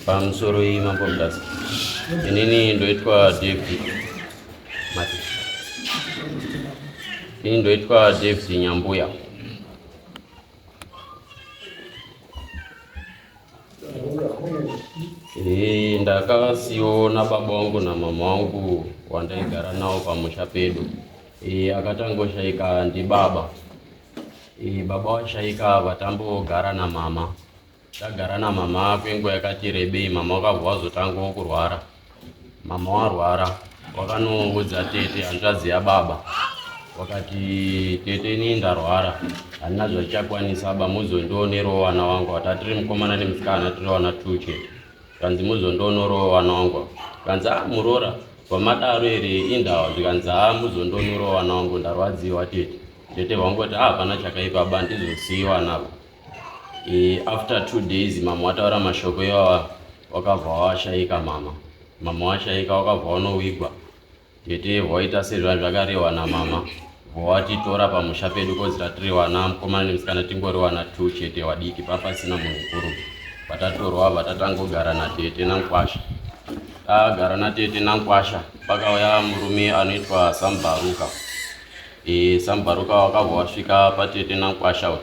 Pamusoro iyi Mambo Mutasa. Inini ndoitwa David Mati. Inini ndoitwa David Nyambuya. Eh, ndakasiyiwa nababa wangu namama wangu wandaigara nawo pamusha pedu. Eh, akatangoshaika ndibaba. Eh, baba washaika vatambogara namama. Tagara namama kwenguva yakati rebei, mama wakabva wazotangawo kurwara. Mama warwara wakanoudza tete hanzvadzi yababa, wakati tete ini ndarwara handina zvachichakwanisa ba muzondionerowo vana vangu vata tiri mukomana nemusikana tiri vana two chete zvikanzi muzondionorawo vana vangu zvikanzi a muroora vamadaro here indawa zvikanzi a muzondionorawo vana vangu ndarwadziwa tete tete vangoti a hapana chakaipa ba ndizosiyiwa navo E, after 2 days mama wataura mashoko iwawa wakabva washaika mama. Mama washaika wakabva wanowigwa. Tete waita sezvanhu zvakarehwa namama. Watitora pamusha pedu kozi tatiri vana mukomana nemusikana tingori vana two chete vadiki papasina munhu mukuru. Vatatorwa vatatangogara natete nankwasha. Tagara natete nankwasha pakauya murume anoitwa Sambaruka. E, Sambaruka wakabva wasvika patete nankwasha uyu.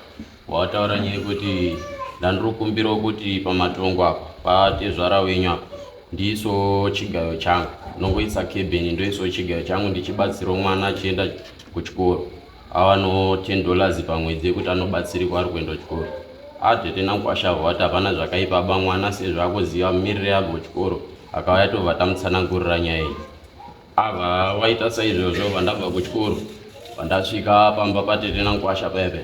Wataura nyaya yekuti ndandiri kuti pamatongo apa patezvara wenyu apa ndiisewo chigayo changu ndongoisa cabin ndoisawo chigayo changu ndichibatsirawo mwana achienda kuchikoro awanawo $10 pamwedzi yekuti anobatsirikwa ari kuenda kuchikoro. Atete nankwasha vati hapana zvakaipa ba mwana sezvo akuziva mirire yabva kuchikoro akauya tobva tamutsanangurira nyaya iyi. Ava waita saizvozvo vandabva kuchikoro vandasvika pamba patete nankwasha pepe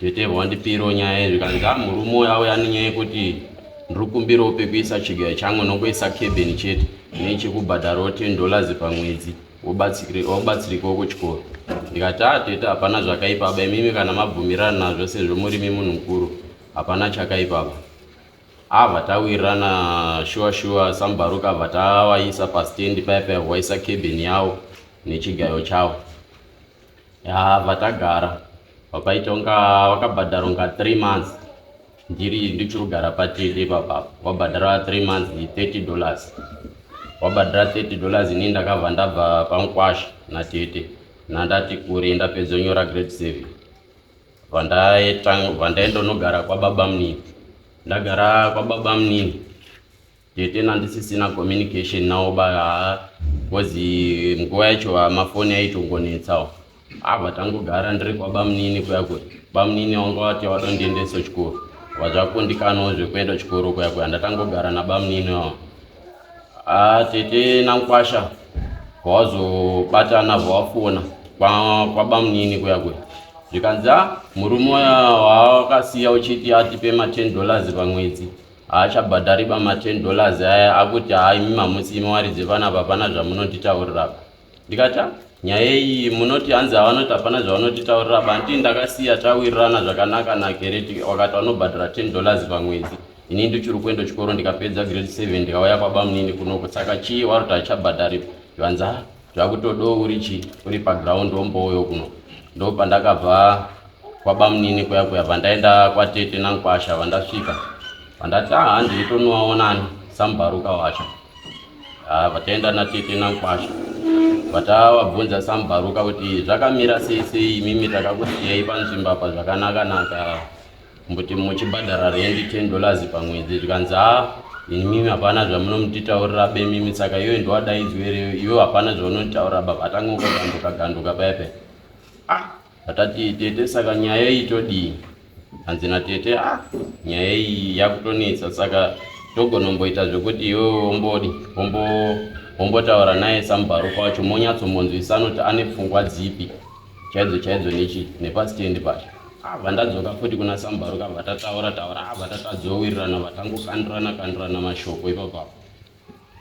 tete vandipiro nyaya izvi kanzi a murume uyu auya nenyaya yekuti ndiri kumbirawo pekuisa chigayo changu nongoisa cabin chete nechekubhadharawo $10 pamwedzi wobatsirikawo kuchikoro. Ndikati a tete hapana zvakaipa ba imimi kana mabvumirana nazvo sezvo murimi munhu mukuru hapana chakaipa ba. Ava tawirirana shuwa shuwa Sambaruka abva tavaisa pastendi paya paya vaisa cabin yavo nechigayo chavo. Yabva tagara vapaita kunga vakabhadhara kunga 3 months ndiri ndichiri kugara patete ipapapa wabhadhara 3 months $30 wabhadhara $30 ini ndakabva ndabva pamukwasha natete nandati kure ndapedza kunyora grade 7 vandaendonogara kwababa munini. Ndagara kwababa munini tete nandisisina communication navo ba haa because nguva yacho mafoni aitongonetsawo. Abva tangogara ndiri kwabamunini kuya kuya. Bamunini wanga vati vadondiendesa chikoro. Vazvakundikanawo zvekuenda chikoro kuya kuya ndatangogara nabamunini wavo. Ah, tete nankwasha vazobatana vawafona kwabamunini kuya kuya. Zvikanzi a murume uya waakasiya uchiti atipe ma $10 pamwedzi haachabhadhari ba ma $10 aya akuti haa imi mamusi imi waridze panapa hapana zvamunotitaurira apa. Ndikati "Ah, nyaya iyi munoti hanzi havanoti hapana zvavanotitaurira ba ndii ndakasiya tawirirana zvakanaka nakereti wakati vanobhadhara $10 pamwedzi ini ndichiri kuenda chikoro ndikapedza grade 7 ndikauya kwabamunini kunoko saka chii wari kuti hachabhadhari zvanzi "Ah, zvakutodo uri chi uri paground wombouyo kuno ndo pandakabva kwabamunini kuya kuya vandaenda kwatete nankwasha vandasvika vandati ah handiri tonowaonani Sambaruka wacho. Ah, vataenda natete nankwasha vatavabvunza Sambaruka kuti zvakamira sei sei imimi takakusiyai panzvimbo apa zvakanaka naka mbuti muchibhadhara rendi $10 pamwedzi zvikanzi a imimi hapana zvamunomutitaurira bemimi saka iwe ndowadaidzwa here iwe hapana zvaunotitaurira baba atangoganduka ganduka paya paya. Ah, vatati tete saka nyaya iyi todii? Hanzi natete ah nyaya iyi yakutonetsa saka togonomboita zvekuti iwewe wombodi wombotaura naye Sambaruka wacho monyatsomonzwisana kuti ane pfungwa dzipi chaidzo chaidzo nechi nepastendi pacho. Ah, vandadzoka futi kuna Sambaruka vatataura taura ah vatatadzowirirana vatangokandirana kandirana mashoko ipapapo.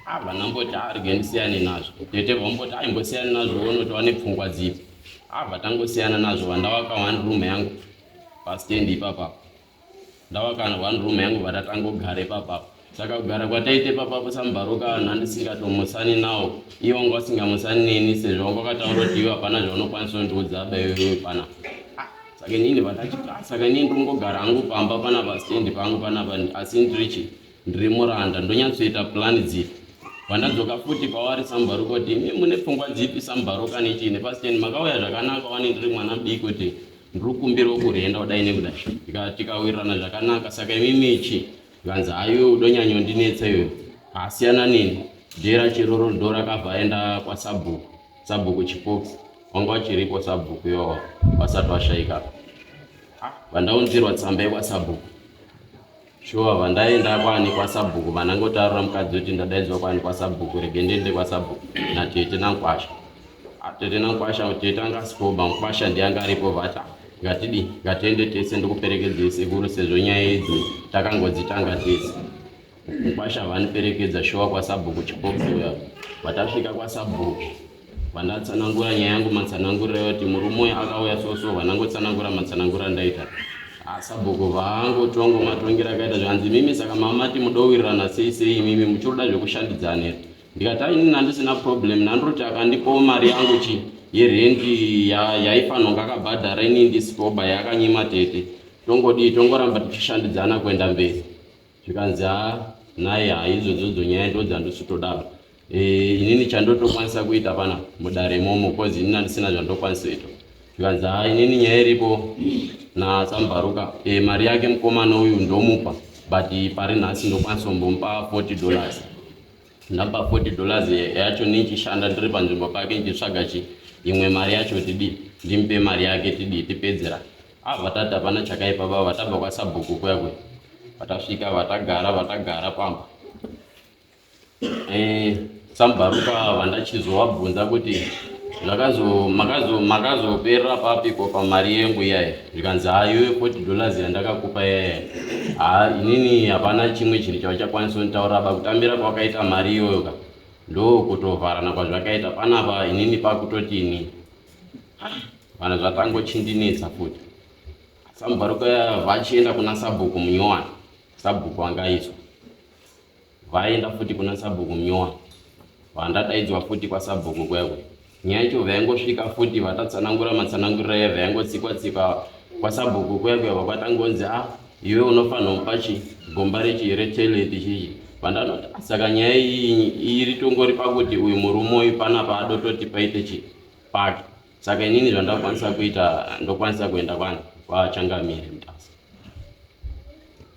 Ah, vanamboti ah rega ndisiyane nazvo tete vamboti ah imbosiyana nazvo uone kuti vane pfungwa dzipi. Ah, vatangosiyana nazvo vandavaka one room yangu pastendi ipapapo ndavaka one room yangu vatatangogara ipapapo saka kugara kwataita ipapapo Sambaruka vanhu handisingatomusani nawo ivo vanga vasingamusani neni sezvo vanga vakataura kuti ivo hapana zvaunokwanisa kundiudza ba iwewe pana. Ah, saka inini vatachiti ah, saka inini ndongogara hangu pamba panapa stendi pangu panapa asi ndirichi Ndiri muranda, ndonyatsoita plan dzipi? Vandadzoka futi kwavari Sambaruka kuti imi mune pfungwa dzipi Sambaruka nechii nepasiteni makauya zvakanaka wani ndiri mwana mudiki kuti ndiri kukumbirawo kurenda kudai nekudai tikawirirana zvakanaka saka imimi chi zvikanzi hayo udonyanyondinetsa iyoyo asiyana neni jera chiroro ndo rakabva aenda kwasabhuku sabhuku chipokisi wanga wachiripo sabhuku iwawa vasati vashaika vandaunzirwa tsamba yekwasabhuku Shuwa vandaenda kwani kwasabhuku vanangotaurira mukadzi kuti ndadaidzwa kwani kwasabhuku rege ndiende kwasabhuku natete nankwasha ah, tete nankwasha tete anga asipoba nkwasha ndiye anga aripo vati ah, ngatidi ngatiende tese ndikuperekedzei sekuru sezvo nyaya idzi takangodzitanga tese nkwasha vaniperekedza shuwa kwasabhuku chipokisi uya vatasvika kwasabhuku Vandatsanangura nyaya yangu matsananguriro kuti murume uyu akauya so so vanangotsanangura matsanangura ndaita asabhuku vaangotongo matongero akaita zvanzi mimi saka mamati mudowirirana sei sei imimi muchiroda zvekushandidzana here ndikati ainini handisina problem nandoti akandipawo mari yangu chi yerendi yaifanira kunge akabhadhara inini ndisipoba yaakanyima tete tongodii tongoramba tichishandidzana kuenda mberi zvikanzi haa nhai haa idzodzodzo nyaya ndodzandisitodaba e, inini chandotokwanisa kuita pana mudare imomo cause inini andisina zvandokwanisa kuita zvikanzi haa inini nyaya iripo nasambaruka e, mari yake mukomana uyu ndomupa but pari nhasi ndokwanisa kumbomupa 40 dollars ndapa 40 dollars yacho nichishanda ndiri panzvimbo pake ndichitsvaga chi imwe mari yacho tidii ndimupe mari yake tidii tipedzera Ah, vatati hapana chakaipa baba, vatabva kwasabhuku kuya kuya. Vatasvika vatagara vatagara pamba. Eh, Sambaruka vandachizovabvunza kuti zvakazo makazo makazoperera papiko pamari yengu iyayi zvikanzi haa iwe 40 dollars yandakakupa iyaya haa inini hapana chimwe chinhu chavachakwanisa kunditaurira ba kutambira kwakaita mari iyoyo ka ndokutovharana kwazvakaita panapa inini pakutotini Vanhu zvatangochindinetsa futi. Sambaruka vachienda kuna sabhuku munyowani, sabhuku anga aiswa. Vaenda futi kuna sabhuku munyowani. Vandadaidzwa futi kwasabhuku kuya kuya. Nyaya yacho vaingosvika futi vatatsanangura matsananguriro aya vaingotsikwa tsikwa kwasabhuku kuya kuya vakwatangonzi ah iwe unofanira kumupa chi gomba rechi retoilet chichi vandanoti ah, saka nyaya iyi iri tongori pakuti uyu murume uyu panapa adototi paite chi pake saka inini zvandakwanisa kuita ndokwanisa kuenda kwani kwachangamire mutasa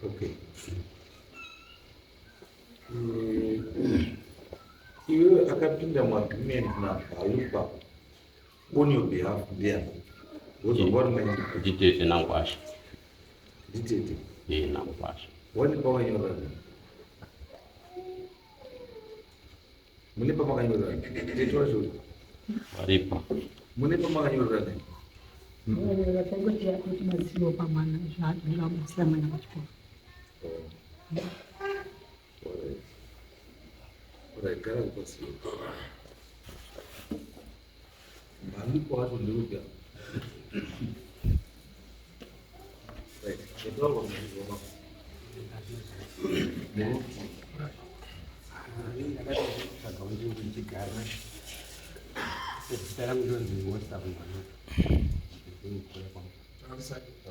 okay iwewe akapinda muagreement nabalupa on your behalf ndiani nditete nangwasha nditete e nangwasha wani pawanyorana Mune pamakanyorerana. Tete wacho. Varipo. Mune pamakanyorerana. Vakangoti kuti mazivo pamwana zvaangamusiya mwana kuchikoro. Alright, gara pasi. Malipo wacho ndeupi apa? Right, chetaurwa muzvinhu wako. Ndakatsvaga nzvimbo ichigara. Zita rangu ndonzi Whatsapp mwana.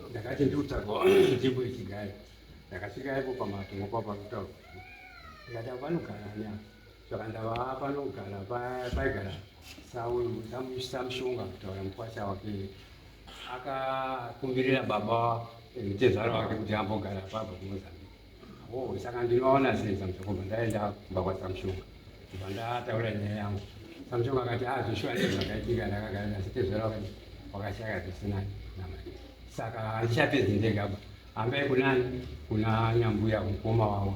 Ndakati ndikutsvaga nzvimbo ichigara. Ndakasvika ipo pamatongo papakutaura. Ndikati panogara ani apa? Saka ndava panogara paigara samushonga kutaura mukwasha wake akakumbirira baba mutezvara wake kuti ambogara apapo kumozambique oh, saka ndinoona sei samushonga kubva ndaenda kumba kwasamushonga kubva ndataura nyaya yangu samushonga akati ah zveshuwa ndezvakaitika ndakagara nasi tezvara wakati wakashaya zvisina namai saka handichapedzi ndegaba hambai kunani kuna nyambuya mukoma wavo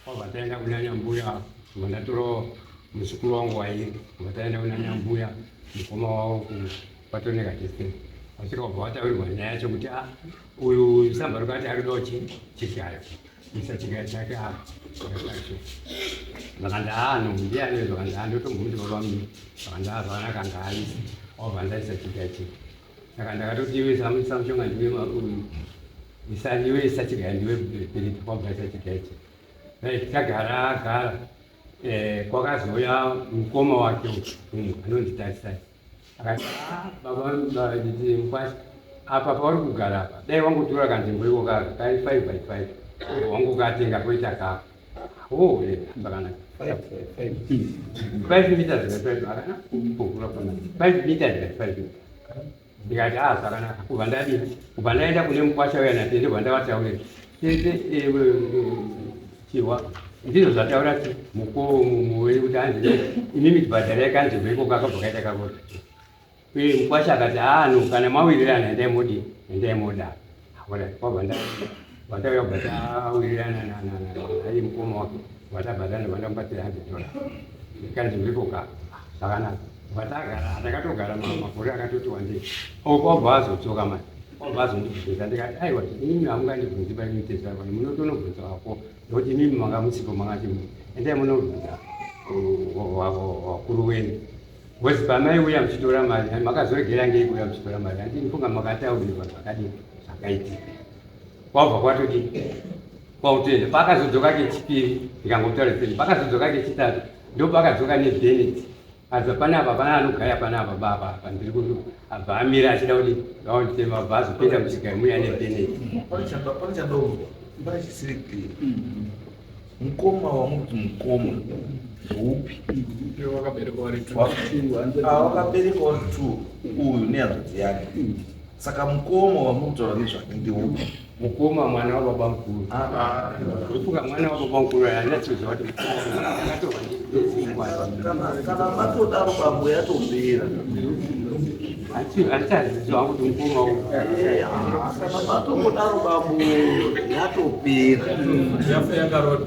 kwabva taenda kuna nyambuya kubva ndatoro muzukuru wangu wairi kubva taenda kuna nyambuya mukoma wavo kwatoneka chese vasvika kubva vataurirwa nyaya yacho kuti a ah, uyu sambaruka ati arikudawo chigayo isa chigayo chake apa vakanzi haa no ndiani vakanzi haa ndotombomuti baba mimi vakanzi haa zvakanaka ngaaise wabva ndaisa chigayo chii saka ndakatoti iwe samushonga ndiwe isa iwe isa chigayo ndiwe piriti wabva isa chigayo chii right tagara gara eh, kwakazouya mukoma wake umwe anonzi tarisai akati ah, baba mukwasha apa pauri kugara apa dai wangotora kanzvimbo iko kaka kari 5 by 5 wangu ukatenga poita kako Oh, zvakanaka. 5 meters by 5 akana kupungura pana 5 meters by 5 meters. Ndikati ah, zvakanaka. Kubva ndadii, kubva ndaenda kune mukwasha uya natete, kubva ndavataurira tete chihwa ndizvo zvataura ti mukuwe kuti hanzi imimi tibhadharai kanzvimbo ikoko akabva kaita kakota. Uye mukwasha akati haa no, kana mawirirana endai modi, endai moda. Kwabva ndauya kubva tawirirana naye mukoma wake, kubva tabhadhana, kubva ndamupa $300 kanzvimbo ikoka. Zvakanaka. Kubva tagara, takatogara makore akatoti wandei. Kwabva azodzoka manje, kwabva azondibvunza. Ndikati aiwa, imimi hamungandibvunzi paimutezvara pano, munotonobvunza wako, nokuti imimi manga musipo, makati endai munobvunza wakuru wenyu. Because pamaiuya muchitora mari, makazoregera ngei kuuya muchitora mari? Handinifunga makataurirwa zvakadii zvakaitika. Kwabva kwatodii kwautoenda. Paakazodzoka kechipiri, ndikangotaura peni, pakazodzoka kechitatu ndopakadzoka neBenet. Adza panapa, pana anogaya panapa baba apa ndiri ku abva amira achida kuti aonditema, abva azopinda muchigayo muya neBenet. Pane chandonzwa pane chisiri clear. Mukoma wamuti mukoma upi? Wakaberekwa vari two. Wakaberekwa vari two, uyu nehanzvadzi yake. Saka mukoma wamuri kutaura nezvake ndeupi? Mukoma mwana wababa mukuru. Ufunga mwana wababa mukuru anyatsoziva kuti akatorwa. Kana matodaro bambo yatopera. Handichaziva kuti mukoma uyu. Kana matongodaro bambo yatopera. Yafa yakaroda.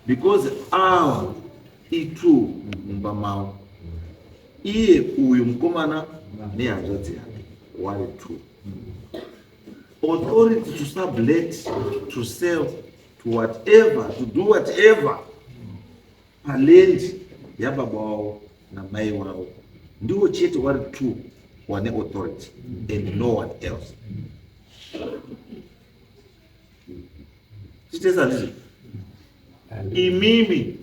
Because ava i2 mumba mavo, iye uyu mukomana nehanzvadzi yake wari two. Authority to sublet, to sell, to whatever, to do whatever paland yababa wavo namai wavo ndiwo chete wari two wane authority and no one else. Chitesa ndizvo, imimi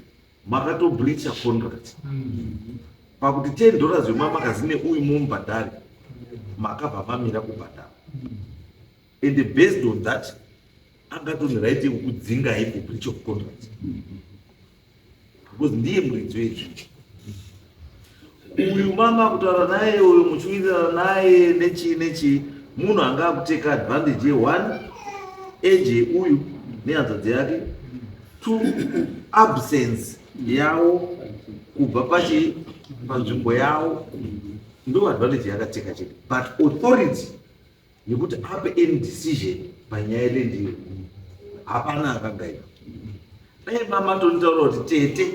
makatobreacha contract pakuti $10 yemamakazi neuyu mumubhadhari, makabva mamira kubhadhara, and based on that angatoni right yekukudzingai for breach of contract, because ndiye muridzi wezvinhu. Uyu mama kutaura naye uyu muchiwirirana naye nechii nechii, munhu anga akuteka advantage ye1 age yeuyu nehanzvadzi yake, two absence yavo kubva pachi panzvimbo yavo, ndo advantage yakateka chete. But authority yekuti ape any decision panyaya yeland iyo hapana akagaira. Dai mama tonitaura kuti tete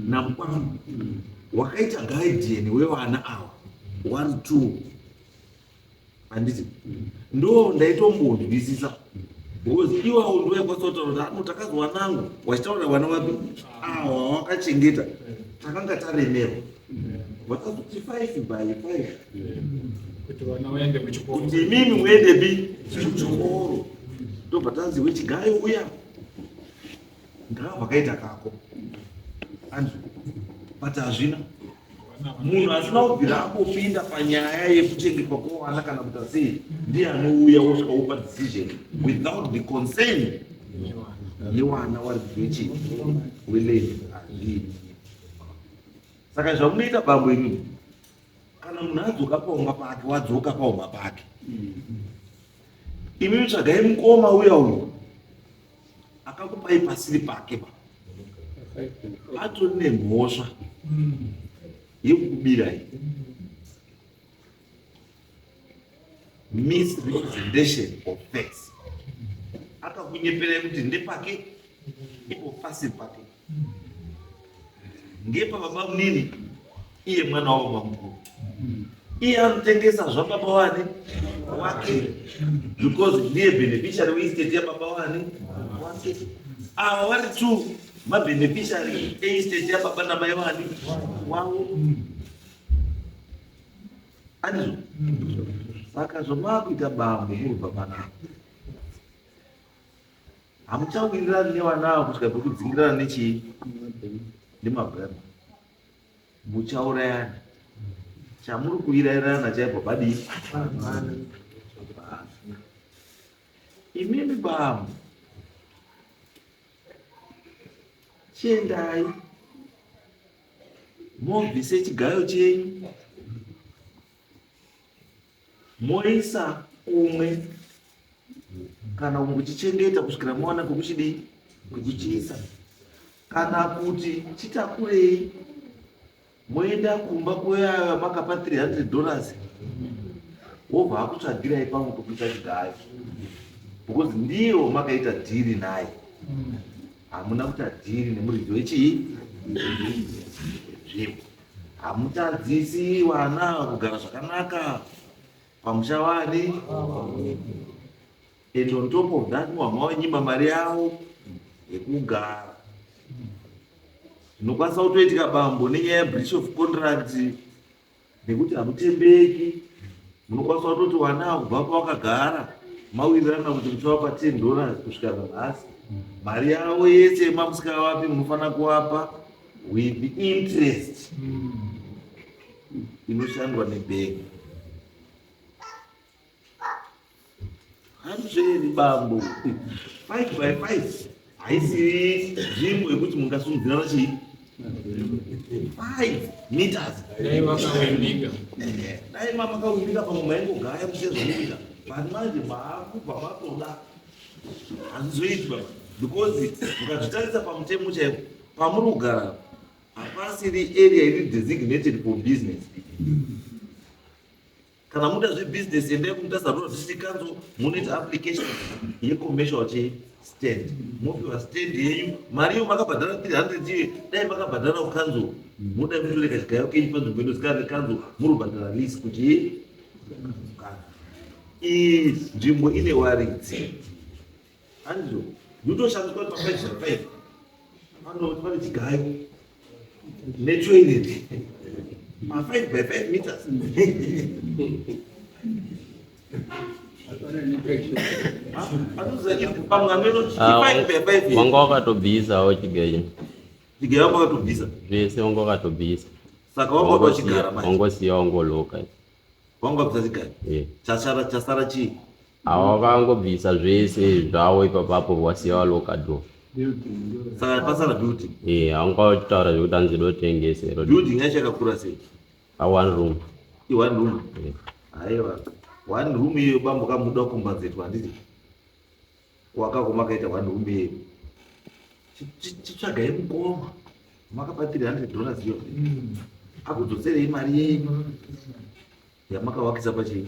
namukwambo wakaita guardian wevana ava one two, handiti ndo ndaitombonzwisisa, because iwawo ndowaikwanisa kutaura kuti ano takazwa nangu wachitaura vana vapi awa wakachengeta, takanga taremerwa, vakazoti 5 by 5 kuti vana vaende kuchikoro. Kuti imimi muendepi kuchikoro, ndobva tanzi wechigayo uya ngaa vakaita kako andrew, but hazvina munhu asina kubvira ambopinda panyaya yekuchengetwa kwevana kana kuita sei, ndiye anouya wosvika wopa decision without the consent yevana wari kuvechi weland. Handii saka zvamunoita bambo imimi, kana munhu adzoka pauma pake, wadzoka pauma pake, imimi tsvagai mukoma uya uyu akakupai pasiri pake pa, atori nemhosva yekukubirai, misrepresentation of facts. Akakunyeperai kuti ndepake, ipo pasiri pake, ngepa baba munini, iye mwana wababa mukuru, iye anotengesa zvababa wani wake, because ndiye beneficiary weestate yababa wani wake. Ava vari two mabeneficiary eestate yababa namai wani wavo, andizvo? Saka zvamaakuita bambo, murubva panapa, hamuchawirirani nevana ava kusvika pekudzingirana nechii nemabhema, muchaurayana. Chamuri kuirairana chaibva padii? Imimi bambo. Chiendai mobvise chigayo chenyu moisa kumwe kana kungochichengeta kusvikira mawana kwekuchidii kwekuchiisa kana kuti chitakurei moenda kumba kweayo makapa $300 wobva akutsvagirai pamwe pekuisa chigayo because ndiyo makaita dhiri naye. Hamuna kuita dhiri nemuridzi wechii nzvimbo. Hamutadzisi vana kugara zvakanaka pamusha wani and on top of that wamawanyima mari yavo yekugara. Zvinokwanisa kutoitika bambo nenyaya yebreach of contract nekuti hamutembeki. Munokwanisa kutoti wana kubva pawakagara mawirirana kuti muchavapa $10 kusvika nanhasi, mari yavo yese mamusikavapi munofanira kuvapa with interest inoshandwa nebhengi. Handizveri bambo, 5 by 5 haisi nzvimbo yekuti mungasungidzirana chii 5 meters. Dai vakawimbika. Dai makawimbika pamwe maingogaya musezvamuita, but manje maakubva matoda hazvizoiti baba, because mukazvitarisa pamutemo chaipo pamuri kugara hapasiri area iri designated for business. Kana muda zvebusiness endai kuMutasa Rural District Council munoita application yecommercial chi stand, mopiwa stand yenyu. Mari iyo makabhadhara 300 iyo dai makabhadhara kucouncil, mudai mutoreka chigayo kenyu panzvimbo inozikanwa necouncil, muri kubhadhara lease kuti iyi nzvimbo ine waridzi. Handizvo ndotoshandiswa pa 5 by 5 panoti pane chigayo netoilet ma 5 by 5 meters. Pamwe ameno 5 by 5. Wanga wakatobvisawo chigayo. Chigayo wanga wakatobvisa. Zvese wanga wakatobvisa. Saka wanga wakachigara manje. Wangosiya wangoloka. Wanga wabvisa chigayo. Eh. Chasara chii? Ava vakangobvisa zvese zvavo ipapapo wasiya waloka door. Saka pasara building. Eh, haungataura zvekuti hanzi dotengese. Building yacho yakakura sei? A one room. I one room. Eh. Aiwa, one room iyoyo bambo kamuda kukombanzetwa handiti? Wakako makaita one room iyoyo. Chitsvagai mukoma makapa $300 iyo akudzoserei mari yenyu yamakawakisa pachii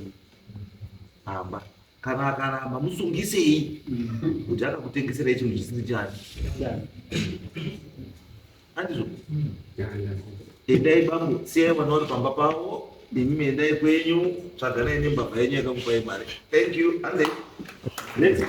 pamba. Kana akaramba musungisei kuti akakutengeserai chinhu chisiri chake. Handizvo? Endai bambo, siyai vana vari pamba pavo, imimi endai kwenyu, tsvaganai nembavha yenyu yakakupai mari. Thank you. Ande next.